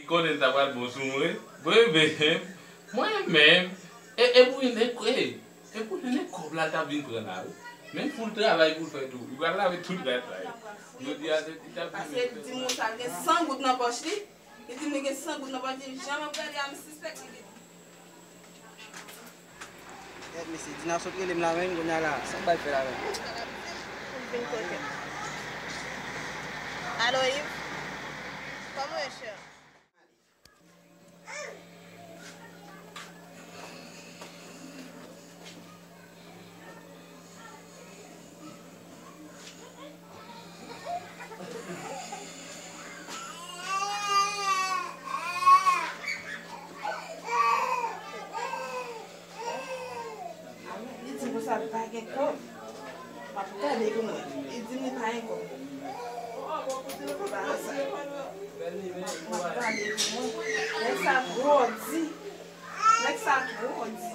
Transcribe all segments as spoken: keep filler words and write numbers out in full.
Konnen l ta pral bon sou mwen. Bebe, mwen menm. E, e pou vin, e, e, e pou vin, e kòb la l t ap vin pran la, wi. Men pou l travay pou l fè tou. Li pral lave tout rad sa yo. Jodi a, se, li t ap vin. Paske li di m konsa, l gen san goud nan pòch li. Li di m li gen san goud nan pòch li. Jan m ap gade a, m sispèk li gen. Kèt, mesye, Dina sot rele m la menm, kounye a la, sa m pral fè la menm? Pou l vin kote m. Alo, Yves? Kòman w ye, chè? Li di m konsa li pa gen kòb. M ap gade pou mwen. Li di m li pa gen kòb. M ap gade pou mwen. Nèg sa twò di. Nèg sa twò di.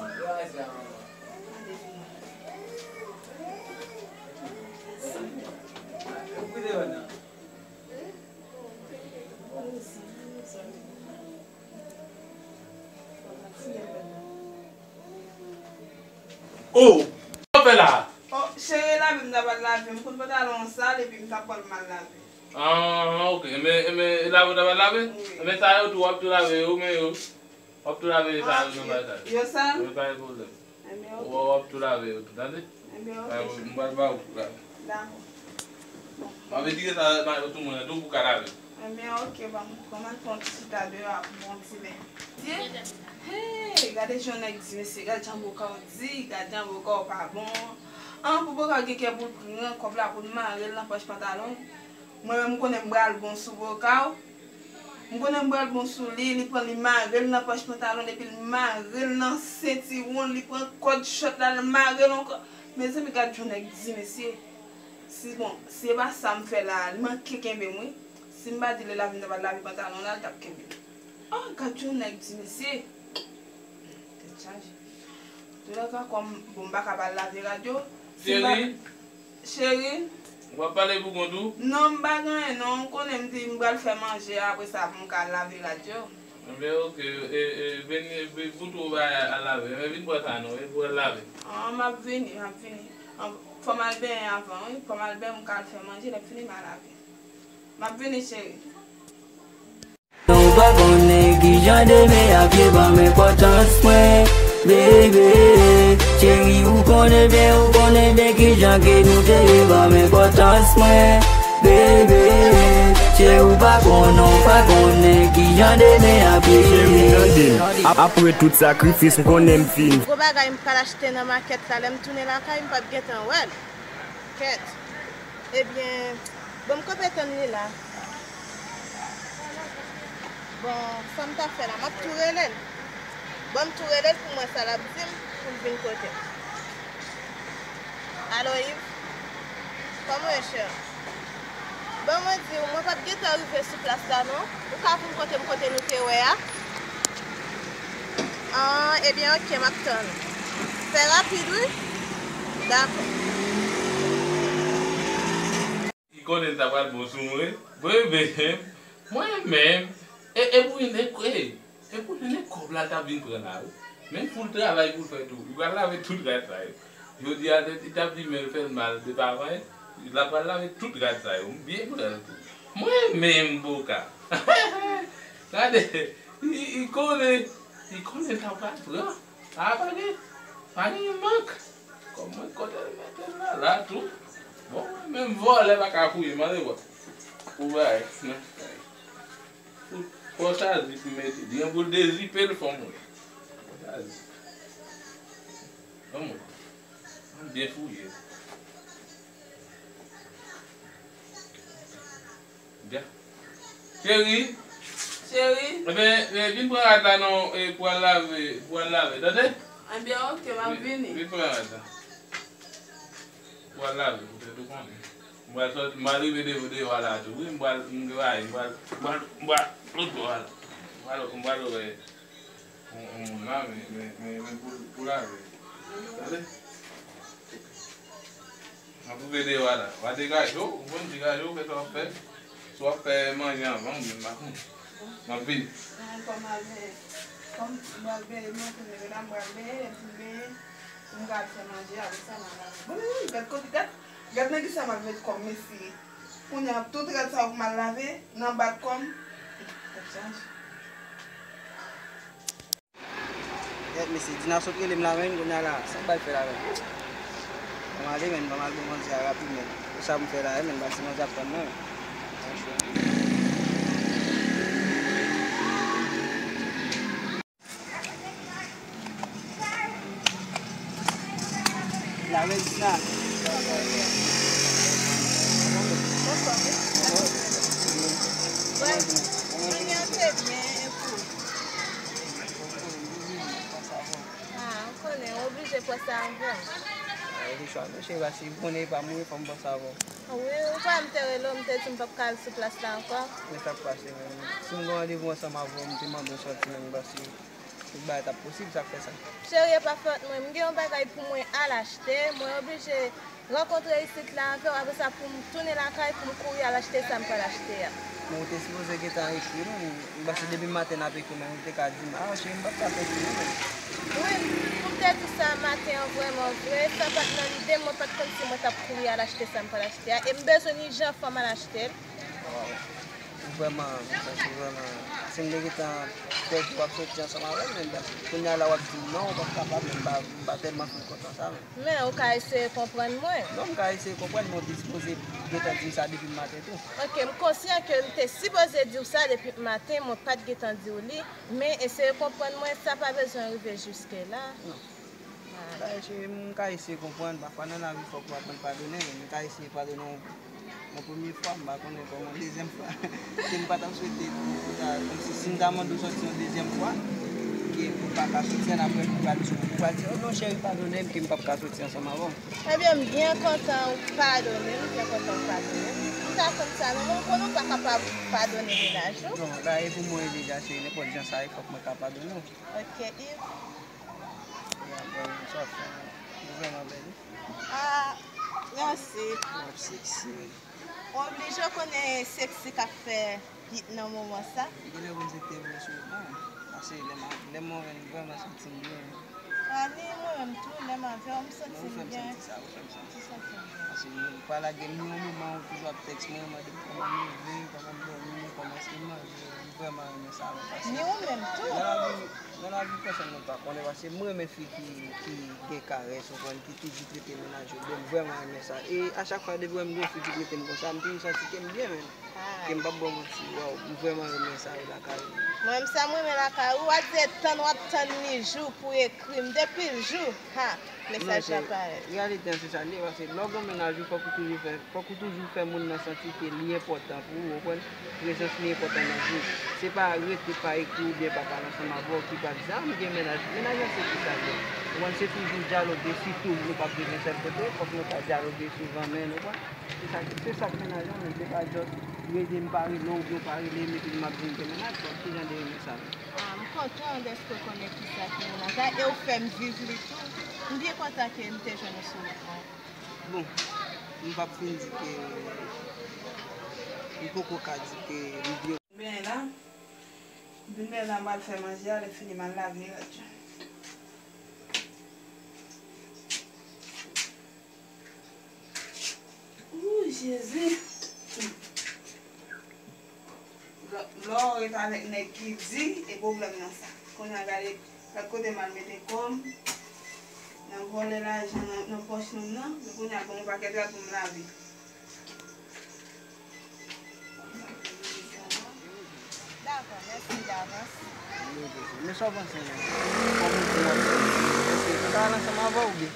Oh! Sa w fè la? Oh, cheri, lave m ta pral lave. M konn pantalon an sal epi m ta pral mal lave. Ah, ok. Enben, enben, lave w ta pral lave? Wi. Enben, sa yo tou, w ap tou lave yo, men yo. W ap tou lave sa yo nan bagay. Yo sal? Wi, pa gen pwoblèm. Enben, ok. W ap tou lave yo tou, tande? Enben, ok, cheri. M pral ba w pou lave. Dakò. M ap retire sa nan yo tou mwen tou pou ka lave. Enben, ok, ban m, ban m al fè yon ti chita deyò a pou bon ti lè. Hey, gade jan nèg di, mesye, gade jan boka w di, gade jan boka w pa bon. An, pou boka w gen kè pou l pran kòb la pou l mare l nan pòch pantalon. Mwen menm, m konnen m pral bon sou boka w. M konnen m pral bon sou li, li pran, li mare l nan pòch pantalon, epi l mare l nan sentiwon, li pran kòd chòt la, l mare l ankò. Mezanmi, gad yon nèg di, mesye. Si, bon, si e pa sa m fè la, li manke kenbe m, wi. Si m pa di l lave, m ta pral lave pantalon la, li t ap kenbe m. Oh, gad yon nèg di, mesye. Tèt chaje. Toulèka, kòm, bon, m pa ka pral lave rad yo. Si m pa... Cheri. Cheri. W ap pale pou kont ou? Non, m pa gen anyen, non. M konnen m di m pral fè manje, apre sa, pou m ka lave rad yo. Enben, ok, e, e, vini, vi-, pou tou bagay a lave. Enben, vin pran sa, non, e pou al lave. Ah, m ap vini, m ap vini. Ah, fò m al benyen avan, wi. Fò m al benyen, m ka al fè manje, lè m fini, m a lave. M ap vini, cheri. Nou pa konnen kijan demen ap ye, ban m enpòtans mwen, bebe. Cheri, ou konnen byen, ou konnen byen kijan ke nou te ye, ban m enpòtans mwen, bebe. Cheri, ou pa konnen, ou pa konnen kijan demen ap ye. Cheri, tande m. Ap-, apre tout sakrifis, m konnen m fin. Gwo bagay m pral achte nan makèt la, lè m tounen lakay, m p ap gentan wè l. Kèt. Ebyen, bon, m kanpe tann li la. Bon, sa m ta fè la, m ap tou rele l. Bon, m tou rele l pou m wè sa l ap di m, pou l vin kote m. Alo, Yves? Kòman w ye, chè? Bon, mwen di w, mwen p ap gentan rive sou plas la, non. Ou ka vin kote m, kote nou te wè a? Ah, ebyen, ok, m ap tann ou. Fè rapid, wi. Dakò. Li konnen l ta pral bon sou mwen. Bebe, mwen menm. E, e pou vin, e, e, e pou vin, e kòb la l t ap vin pran la, wi. Men pou l travay pou l fè tou. Li pral lave tout rad sa yo. Jodi a, li t ap di men l fè l mal de pa vre. L ap pral lave tout rad sa yo. M byen pran l tou. Mwen menm, boka. Gade, li, li konnen, li konnen l t ap pral pran. A, pa gen, pa gen mank. Kòm mwen kote l mete l la, la tou. Bon, mwen menm vòlè pa ka fouye, mande bò. Pou bay, non. Pou, pou sa zip mete. Li gen pou l dezipe l fò mwen. Pou sa zip. Ban mwen. Mwen byen fouye. Byen. Cheri. Cheri. Enben, e, vin pran rad la non, e, pou al lave, pou al lave, tande? Enben, ok, m ap vini. Vin pran rad la. Pou al lave, pou tèt ou konnen. M pral sòti, m pral rive de-, deyò a la tou, wi, m pral, m pral, m pral, m pral, m pral lòt bò a la. M pral, m pral wè. Yon, yon moun la, men, men, men, men pou, pou lave. Tande? M ap rive deyò a la. W a degaje w, ou konn degaje w, fè sa w ap fè. Si w ap fè manje anvan, ou menm pa konn. N ap vini. Mwen kòm al benyen, kòm m pral benyen, mwen konnen medam m pral benyen, epi m benyen, pou m ka al fè manje, apre sa m al lave. Bon, gad kote, gad, gad nan kisa m ap met kò m, mesye. Kounye a, tout rad sa yo pou m al lave, nan bat kò m. Tèt chaje. Yèt, mesye, Dina sot rele m la, menm, kounye a la, sa m pral fè la, menm? Ban m ale, menm, ban m al bon manje a rapid, menm. Pou sa pou m fè la, menm, pase manje ap tann mwen, menm. La, menm, Dina. Bonswa, wi. Bonswa. Byen, byen, byen, e pou? Ah, ou konnen, ou oblije pran sa avè w. Ah, ou gen chwa non, cheri, paske ou konnen e pa m ou ye, fò m pran sa avè w. Wi, ou pa wè m te rele w, m te di m p ap ka al sou plas la ankò. Men sa k pase menm? Si m gen randevou ansanm avè w, m te mande w sòti menm, paske tout bagay t ap posib, sa k fè sa. Cheri, e pa fòt mwen, m gen yon bagay pou mwen al achte, mwen oblije rankontre isit la avè w, apre sa pou m tounen lakay, pou m kouri al achte sa m pral achte a. Men ou te sipoze gentan ekri nou, m panse depi maten n ap ekri, men ou te ka di m, ah, cheri, m p ap ka fè ekri nou, men. Wi, pou m te di sa maten an, vrèman vre, sa pa t nan lide m, mwen pa t konn si mwen t ap kouri al achte sa m pral achte a, e m bezwen l ijan fò m al achte l. Waw. Vrèman, m santi vrèman, si m te gentan pèdi w ap soti ansanm avè m, men kounye a la w ap di m non, w p ap kapab, men m pa, m pa tèlman fin kontan sa, men. Men, ou ka eseye konprann mwen. Non, m ka eseye konprann, men w te sipoze gentan di m sa depi maten tou. Ok, m konsyan ke m te sipoze di w sa depi maten, mwen pa t gentan di w li, men eseye konprann mwen, sa pa bezwen rive jiske la. Non. Bagay cheri, m ka eseye konprann, pafwa nan lavi fòk ou aprann padone, men m ka eseye padone w yon premye fwa, m pa konnen kòman yon dezyèm fwa. Ke m pa t ap swete pou, pou ta, kòmsi si m ta mande w sòti yon dezyèm fwa, ke pou w pa ka soti, annapre pou w pral di, pou w pral di, oh non, cheri, padone m, ke m p ap ka soti ansanm avè w. Ebyen, m byen kontan ou padone m, m byen kontan ou padone m. M t atann sa, non, men m konnen ou pa kapab padone mennaj ou. Bon, la e pou mwen deja, cheri, nenpòt jan sa ye, fòk mwen ka padone w. Ok, Yves. Ou vrèman bèl, wi. Ah, mèsi. Ou ap seksi, wi. Ou oblije konnen seksi k ap fè hit nan moman sa. Genlè pou m se te vle sou mwen. Paske lè m, lè mwen wè l, m vrèman santi m byen. Ah, ni mwen menm tou, lè m avè w, m santi m byen. Ou fè m santi sa, ou fè m santi sa. Ou santi m byen. Paske nou pa lage m ni yon moman, ou toujou ap tèks mwen, mande m kòman m leve, kòman m dòmi, kòman èske m manje. M vrèman renmen sa, mwen, paske ni ou menm tou. Nan lavi, nan lavi pèsonn nou pa konnen, paske mwen renmen fi ki, ki gen karès, ou konprann, ki toujou trete mennaj yo byen, m vrèman renmen sa. E a chak fwa depi w wè m gen yon fi ki trete m konsa, m toujou santi ke m byen, menm. Ke m p ap ba w manti, waw, m vrèman renmen sa yo lakay ou. Mwen menm sa m renmen lakay ou, w a di e tann w ap tann li jou pou ekri m, depi l jou, ha, mesaj la parèt. Reyalite an se sa l ye, paske lè w gen yon mennaj ou, fòk ou toujou fè Fòk ou toujou fè moun nan santi ke li enpòtan pou ou, ou konprann? Prezans li enpòtan nan vi w. Se pa rete pa ekri oubyen pa pale ansanm avè w ki pa di, "Ah, m gen mennaj." Mennaj la se kisa l ye? Ou konprann? Se toujou dyaloge, sitou nou p ap viv yon sèl kote, fòk nou ta dyaloge souvan, men nou konprann? Se sa, se sa k mennaj la, men se pa just rele m pa rele w oubyen w pa rele m epi m ap di m gen mennaj, bon, ki jan de renmen sa menm? Ah, m kontan dèske w konnen kisa ki mennaj la e w fè m viv li tou. M byen kontan ke m te jwenn ou sou wout mwen. Bon, m p ap fin di ke, m poko ka di ke m byen. Vin la, vin la, m al fè manje a, lè fini m al lave rad yo. Ooh, Jezi. Lè w ret avèk nèg ki di, e pwoblèm nan sa. Kounye a gade, gad kote m al mete kò m, nan vòlè lajan nan, nan pòch moun nan, men kounye a gon pakèt rad pou m lave. Dakò, mèsi davans. Men sa w panse menm? Kòman w ap fè? Èske m ka al ansanm avè w oubyen?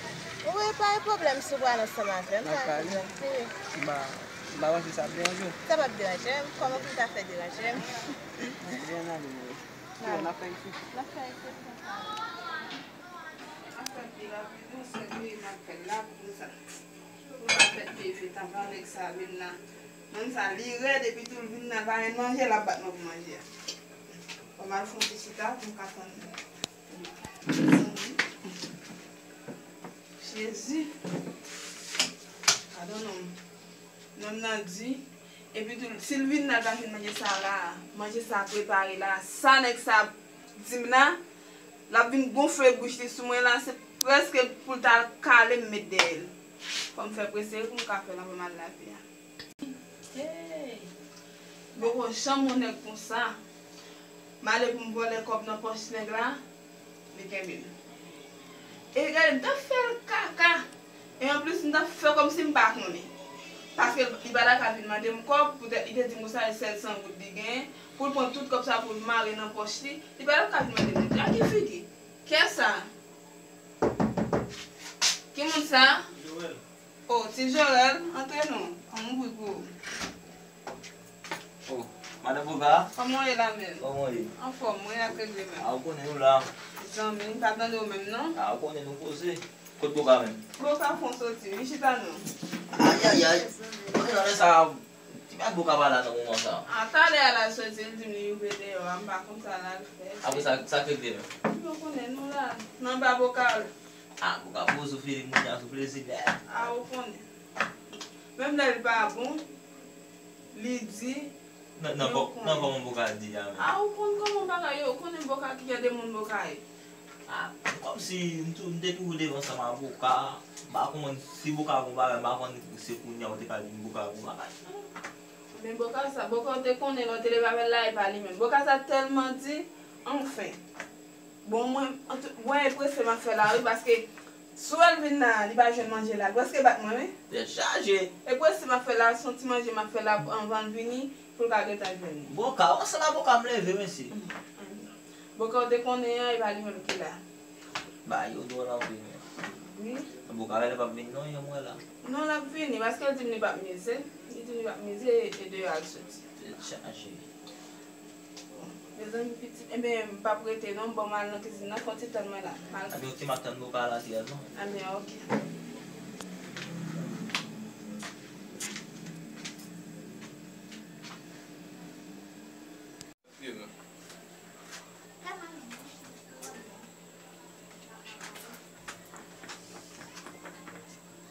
Wi, pa gen pwoblèm si w pral ansanm avè m, pa gen pwoblèm. Wi. M pa, m pa panse sa ap deranje w. Sa p ap deranje m. Kòman pou m ta fè deranje m? Bon, byen ale, wi. N ap fè isit. N ap fè isit, konsa. Afè pye la, wi, non, sè, wi, m ap fè l la, konsa. Ou pa fè pye fèt anvan nèg sa vin la. Nonm sa, li rèd epi tou l vin la, l pa jwenn manje, l ap bat mwen pou manje a. Fò m al fè yon ti chita pou m ka tann li. Jezi. Gadon nonm. Nonm nan di, Epi tou, si l vin la, l pa jwenn manje sa la, manje sa prepare la, sa nèg sa ap di m la, l ap vin gonfle bouch li sou mwen la, se prèske pou l ta kale m met dèyè l. Fò m fè prese wi pou m ka fè l anvan m al lave a. Hey! M poko janm yon nèg konsa. M ale pou m vòlè kòb nan pòch nèg la, li kenbe l. E gade, m t ap fè l kaka. E anplis, m t ap fè kòmsi m pa konnen. Paske li pa ta ka vin mande m kòb, poutèt li te di m konsa, se sèt san goud li genyen, pou l pran tout kòb sa pou l mare nan pòch li. Li pa ta ka vin mande m. A ki figi? Kiyès sa? Ki moun sa? Joel. Oh, ti Jorèl, antre non. An m ouvri pou ou. Oh, madan Boka? Kòman w ye la menm? Kòman w ye? Anfòm, mwen ak regle menm. A, ou konnen nou la. Zanmi, m pa tande w menm non. A, ou konnen nou poze. Kot Boka menm? Boka fon soti, vin chita non. Ayayay. Mwen nan lè sa, ti bag Boka pa la nan moman sa. A, talè a l al soti, l di m li rive deyò a, m pa konn sa l al fè. Apre sa, sa k regle menm? Ou konnen nou la, nan ba Boka. A, Boka poze ou fini moun nan sou plezi nèt. A, ou konnen. Menm lè l pa bon, li di, nan, nan kò-, nan kòman Boka di a menm. A, ou konn kòman bagay yo, ou konnen Boka ki jan de moun Boka ye. A, kòmsi m tou, m te toujou leve ansanm ak Boka, m pa konprann si Boka gon bagay, m pa konn se kounye a ou te ka di m Boka gon bagay. Men Boka sa, Boka ou te konnen lè w te leve avè l la, e pa li menm. Boka sa tèlman di, anfen. Bon, mwen, antou, mwen e prese m ap fè la wi, paske si w wè l vin la, li pa jwenn manje la, l prèske bat mwen wi. Tèt chaje. E prese m ap fè la, se yon ti manje m ap fè la anvan l vini, pou l ka gentan jwenn li. Boka, w ansanm ak Boka m leve, mesye. Boka w te konnen an, e pa li menm ki la. Bagay yo dwòl anpil, men. Wi. Boka genlè p ap vin non, yon mwen la. Non, l ap vini, paske l di m li p ap mize. Li di m li p ap mize, e deyò al soti. Tèt chaje. Mezanmi pitit, ebyen, m p ap rete non, bon, m al nan kizin nan, fè yon ti tann mwen la. M al. Ebyen, ok, m ap tann Boka la, ti gaz non. Ebyen, ok.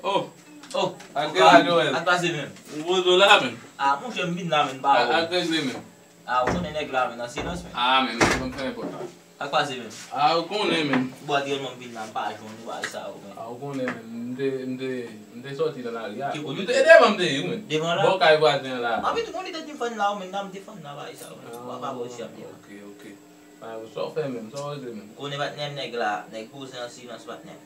Oh. Oh, ak la, Joel. Ak pase menm. Ou poze w la menm. Ah, monchè, m vin la menm, pa wè. Ak regle menm. Ah, ou konnen nèg la menm, nan silans menm. Ah, menm, m fè nenpòt la. Ak pase menm. Ah, ou konnen menm. Bon, aktyèlman m vin la, m pa jwenn ou, bagay sa yo menm. Ah, ou konnen menm. M te, m te, m te sòti nan lari a. Ki kote? M te devan m te ye, wi menm. Devan la? Bò kay vwazen an la. M ap vin, ou konnen li te di fann la, ou menm, la m te fann la, bagay sa yo menm. Ou pa ka bò isi a menm. Ok, ok. Sa w fè menm, sa w regle menm. Konnen patnè m nèg la, nèg poze an silans patnè m.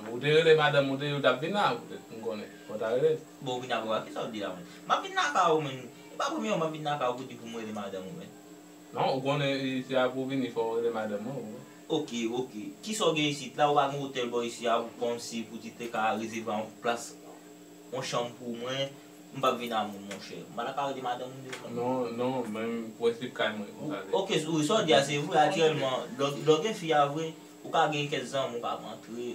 Ou te rele madanm ou te, ou t ap vin la, poutèt m konnen. Fò w ta rele. Bon, ou vin avè w a, kisa w di la menm? M ap vin lakay ou menm. E pa premye fwa m ap vin lakay ou pou di pou m rele madanm ou menm. Non, ou konnen isi a pou w vini fò w rele madanm ou. Ok, ok. Kisa w gen isit la, ou pa gen otèl bò isi a, kòmsi pou ti te ka rezève yon plas yon chanm pou mwen, m p ap vin a moun, monchè. M pa ta ka rele madanm ou devan. Non, non, menm prensip kay mwen konsa se. Ok, wi, sa w di a se vre, aktyèlman, lè w, lè w gen fi a vre, ou ka gen kèk zanmi ou k ap antre,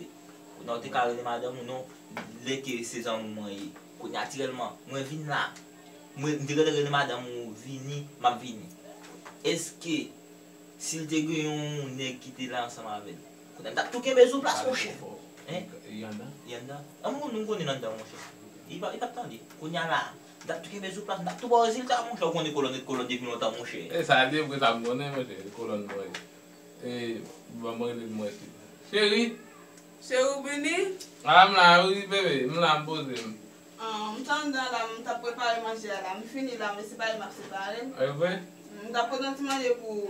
kounye a ou te ka rele madanm ou non, lè ke se zanmi mwen ye. Kounye a aktyèlman, mwen vin la. Mwen, m te gentan rele madanm ou vini, m ap vini. Èske Si l te gen yon nèg ki te la ansanm avè l, kounye a m t ap tou kenbe sou plas, monchè. Hein? Yanda? Yanda? An moun nou konnen anndan, monchè. Li pa, li p ap tande. Kounye a la, m t ap tou kenbe sou plas, m t ap tou ba w rezilta, monchè. Ou konnen kolòn ret kolòn depi lontan, monchè. E sa, se vre sa m konnen, monchè. Kolòn mwen. E, ban mwen rele l mwen tou. Cheri! Cheri, ou vini? A, m la, wi, bebe. M la, m poze m. Ah, m t anndan la, m t ap prepare manje a la. M fini la, men separe m ap separe l. E vre? M t ap pote yon ti manje pou,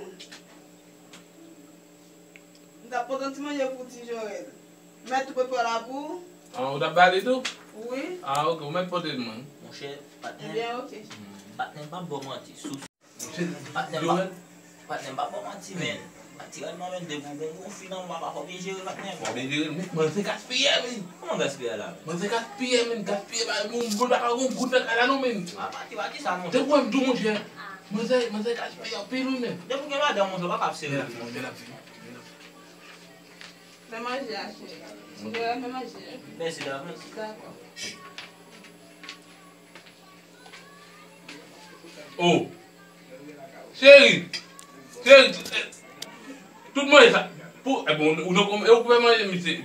m t ap pote yon ti manje pou ti Jorèl. Mèt ou pote la pou ou? Ah, ou t ap ba li tou? Wi. Ah, ok, ou mèt pote l mwen. Monchè, patnè. Ebyen, ok. Patnè, m p ap ba w manti. Sou Patnè m pa, patnè m pa ba w manti, men. Natirèlman, men, depi w gon, gon fi nan men w, papa, fò w byen jere l, patnè. Fò w byen jere l, men. Manzè gaspiye, men. Kòman gaspiye la, men? Manzè gaspiye, men. Gaspiye, pa, gon goud, pa, gon goud nan kay la, non, men. A, pati, pati sa, monchè. Te kwè m tou, monchè. Manzè, manzè gaspiye anpil, wi, men. Depi w gen madanm, monchè, w pa ka ap sere. Men l ap vini, men l ap vini. Fè manje a, cheri. Sou dèyè, fè manje. Mèsi, dam. Dakò. Oh! Cheri! Cheri! Tout manje sa. Pou, e bon, ou, ou, ou, ou fè manje, misye.